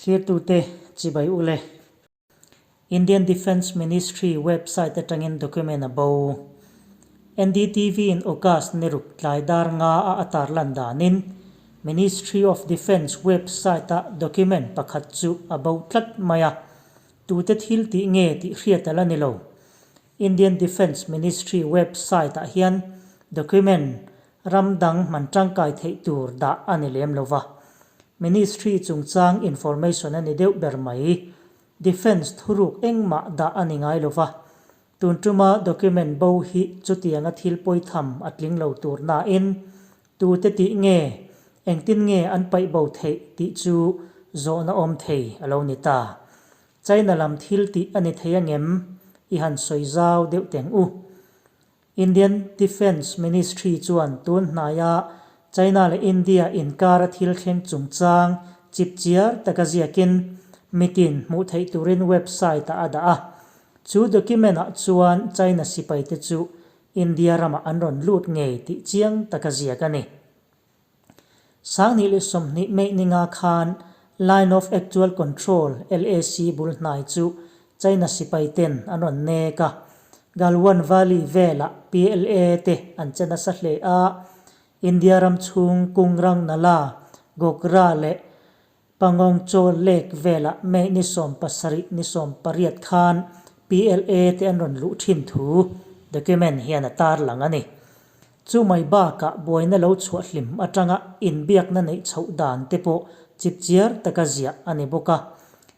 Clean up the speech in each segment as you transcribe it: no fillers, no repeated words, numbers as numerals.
Thlirtute chibai u le. Indian Defence Ministry website atangin document a bo. NDTV in August ni ruk tlai dar nga a a tarlan danin Ministry of Defence website a document pakhat chu a bo tlat mai a, tute thil tih nge tih hriat a la ni lo. Indian Defence Ministry website ah hian document ram dang hman tangkai theih tur dah a ni lem lo va. Ministry chungchang information a ni deuh ber mai. Defence thuruk engmah dah a ni ngai lo va. Tun tuma document bo hi chutianga thil pawitham a tling lo tur nain tute tih nge, engtin nge an paih bo theih tih chu zawhna awm thei a lo ni ta. China lam thil tih a ni thei angem? I han sawi zau deuh teng u. Indian Defence Ministry chuan tun hnaia China leh India inkara thil thleng chungchang chipchiar taka ziakin mitin hmuh theih turin website-ah a dah a. Chu document-ah chuan China sipaite chu India ramah an rawn lut ngei tih chiang taka ziak a ni. 2020 May ni nga khan Line of Actual Control, LAC, bul hnai chu China sipai ten an rawn nek a. Galwan Valley velah PLA te an che nasa hle a, India ram chhung Kungrang Nala, Gogra leh Pangong Chaw Lake velah May ni 70 ni 18 khan PLA te an rawn luh thin thu document hian a tarlang a ni. Chu mai bakah buaina lo chhuah hlim atanga inbiakna neih chhoh dan te pawh chipchiar taka ziah a ni bawk a.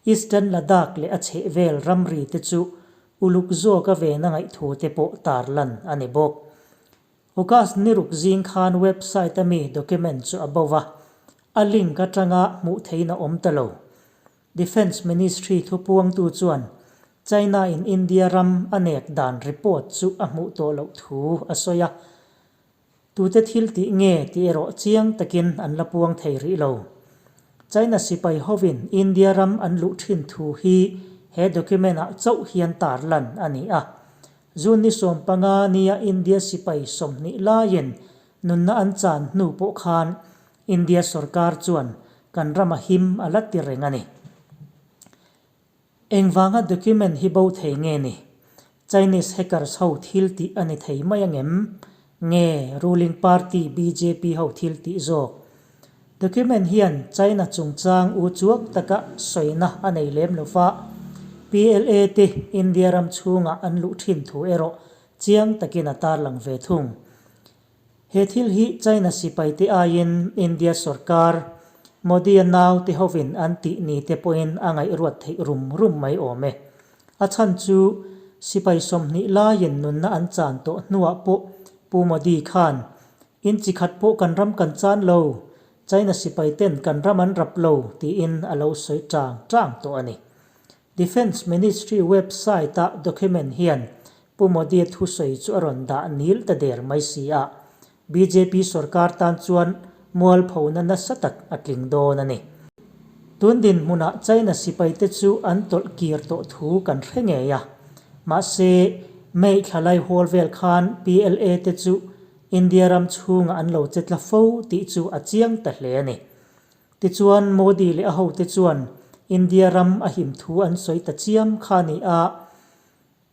Eastern Ladakh leh a chhehvel ramri te chu uluk zawka vena ngaihthu te pawh tarlan a ni bawk. August ni ruk zing khan website a mi document chu a bo va, a link atanga hmuh theihin a awm ta lo. Defence Ministry thupuangtu chuan China in India ram a nek dan report chu a hmuh tawh loh thu a sawi a, tute thil tih nge tih erawh chiang takin an la puang thei rih lo. China sipai hovin India ram an luh thin thu hi he document ah chauh hian tarlan a ni a. June ni 15 nia India sipai 20 laiin nunna an chan hnu pawh khan India sorkar chuan kan ram a him a la ti reng a ni. Engvanga document hi bo thei nge ni? Chinese hackers ho thil tih a ni thei mai angem? Nge ruling party bjp ho thil tih zawk? Document hian China chungchang u chuak taka sawina a nei lem lo va, PLA te India ram chhungah an luh thin thu erawh chiang takin a tarlang ve thung. He thil hi China sipaite aiin India sorkar, Modi-a naute hovin an tih ni te pawhin a ngaihruat theih rum rum mai awm e. A chhan chu sipai 20 laiin nunna an chan tawh hnuah pawh Pu Modi khan, In chi khat pawh kan ram kan chan lo, China sipaiten kan ram an rap lo, tiin a lo sawi chang chang tawh a ni. Defence Ministry website-a document hian Pu Modi-a thusawi chu a rawn dah nil ta der mai si a, bjp sorkar tan chuan mualphona nasa tak a tling dawn a ni. Tun dinhmunah China sipaite chu an tawlh kir tawh thu kan hre ngei a, mahse May thla lai hawl vel khan PLA te chu India ram chhungah an lo che tla fo tih chu a chiang ta hle a ni. Tichuan, Modi leh a hote chuan India ram a him thu an sawi ta chiam kha ni a.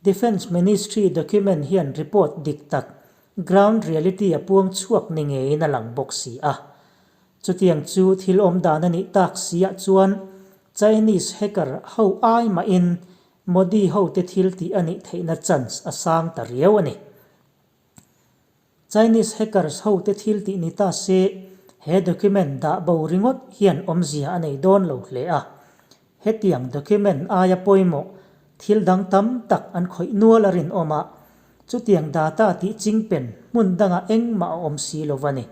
Defence Ministry document hian report dik tak, ground reality a puang chhuak ni ngeiin a lang bawk si a. Chutiang chu thil awm dan a nih tak si ah chuan Chinese hacker ho ai mahin Modi hote thil tih a nih theihna chance a sang ta riau a ni. Chinese hackers ho te thil tih ni ta se, he document dah bo ringawt hian awmzia a nei dawn lo hle a. Hetiang document aia pawimawh thil dang tam tak an khawih nual a rinawm a, chutiang data tih chingpen hmun dangah engmah a awm si lo va ni.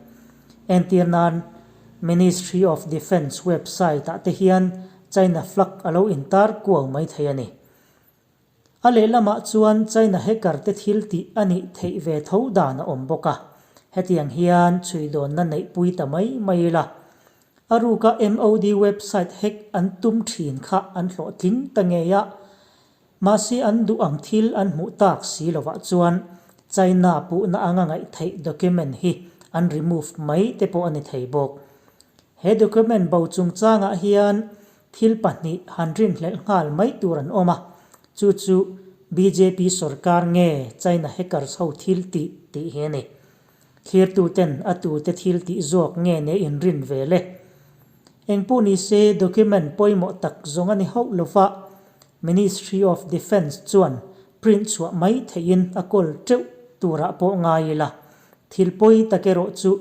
Entir nan, Ministry of Defence website ah te hian China flag a lo intar kuau mai thei a ni. A lehlamah chuan China hacker te thil tih a nih theih ve tho dan a awm bawk a, hetiang hian chhuidawnna neihpui ta mai mai ila. A ruka MOD website hack an tum thin kha an hlawhtling ta ngei a, mahse an duh ang thil an hmuh tak si lovah chuan China puhna anga ngaih theih document hi an remove mai te pawh a ni thei bawk. He document bo chungchangah hian. Thil pahnih han rinhlelh nghal mai tur an awm a, chu chu bjp sorkar nge China hackers ho thil tih tih hi a ni. Thlirtuten a tute thil tih zawk nge ne inrin ve le? Engpawh ni se document pawimawh tak zawng a ni hauh lova, Ministry of Defence chuan print chhuah mai theihin a kawl teuh turah pawh ngai ila. Thil pawi tak erawh chu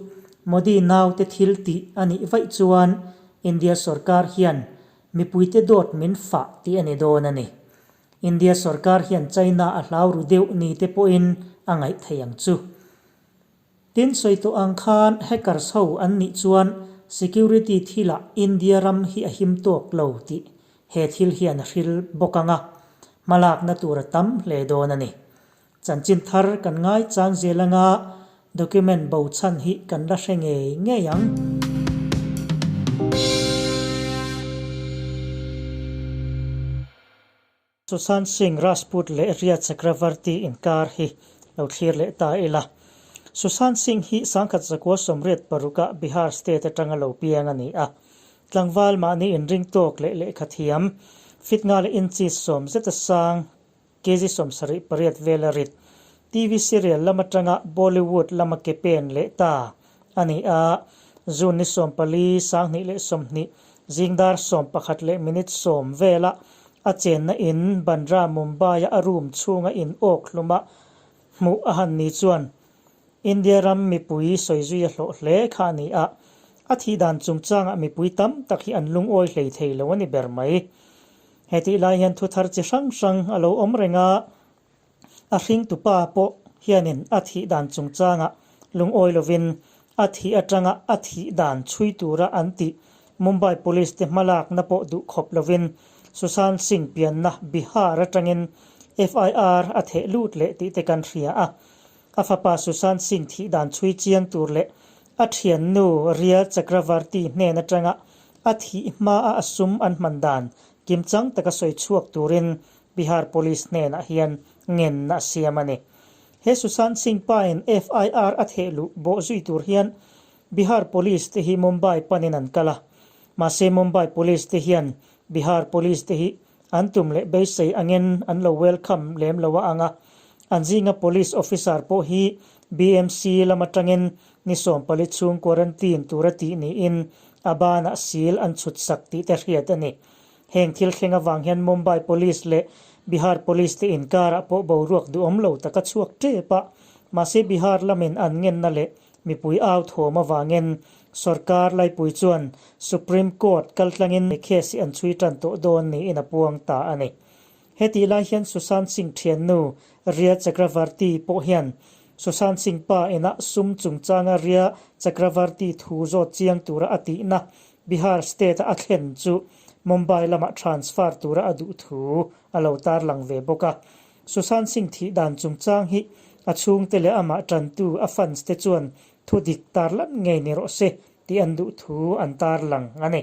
Modi naute thil tih a nih vaih chuan India sorkar hian mipuite dawt min fah tih a ni dawn a ni. India sorkar hian China a hlau ru deuh ni te pawhin a ngaih thei ang chu. Tin sawi tawh ang khan hackers ho an nih chuan security thilah India ram hi a him tawk lo tih he thil hian a hril bawk ang a, hmalakna tur a tam hle dawn a ni. Chanchin thar kan ngai chang zel anga document bo chhan hi kan la hre ngei ngei ang. Sushant Singh Rajput leh Rhea Chakravarti inkar hi lo thlir leh ta ila. Sushant Singh hi 1986 ah Bihar state atanga lo piang a ni a. Tlangval mahni inring tawk leh lehkha thiam, fit nga leh inches sawm zeta sang, kg 78 vela rit, TV serial lam atanga Bollywood lama ke pen leh ta a ni a. June ni 14, 2020, zing dar 11 leh minute 10 vela a chenna in Bandra, Mumbai-a a room chhunga in awk hluma hmuh a han ni chuan India ram mipui sawi zui a hlawh hle kha a ni a, a thih dan chungchangah mipui tam tak hi an lungawi hlei thei lo a ni ber mai. Hetih lai hian thu thar chi hrang hrang a lo awm reng a, a hringtupa pawh hianin a thih dan chungchangah lungawi lovin a thih atanga a thih dan chhui tura an tih Mumbai Police te hmalakna pawh duh khawp lovin Sushant Singh pianna Bihar atangin FIR a theh lut leh tih te kan hria a. A fapa Sushant Singh thih dan chhui chiang tur leh a thiannu Rhea Chakravarti hnen atanga a thih hmaa a sum an hman dan kimchang taka sawi chhuak turin Bihar Police hnenah hian ngenna a siam a ni. He Sushant Singh pain FIR a theh luh bawh zui tur hian Bihar Police te hi Mumbai panin an kal a. Mahse Mumbai Police te hian Bihar Police te hi an tum leh beisei angin an lo welcome lem lo a ang a. An zinga Police Officer pawh hi BMC lam atangin ni 14 chhung quarantine tura tih niin a banah seal an chhut sak tih te hriat a ni. Heng thil thleng avang hian Mumbai Police leh Bihar Police te inkarah pawh boruak duhawm lo tak a chhuak tep a, mahse Bihar lamin an ngenna leh mipui au thawm avangin sorkar laipui chuan Supreme Court kaltlangin case hi an chhui tan tawh dawn niin a puang ta a ni. Hetih lai hian Sushant Singh thiannu Rhea Chakravarti pawh hian Sushant Singh pa inah sum chungchanga Rhea Chakravarti thu zawt chiang tura a tihna Bihar state-a a thlen chu Mumbai lamah transfer tura a duh thu a lo tarlang ve bawk a. Sushant Singh thih dan chungchang hi a chhungte leh amah tantu a fans te chuan thu dik tarlan ngei ni rawh se tih an duh thu an tarlang a ni.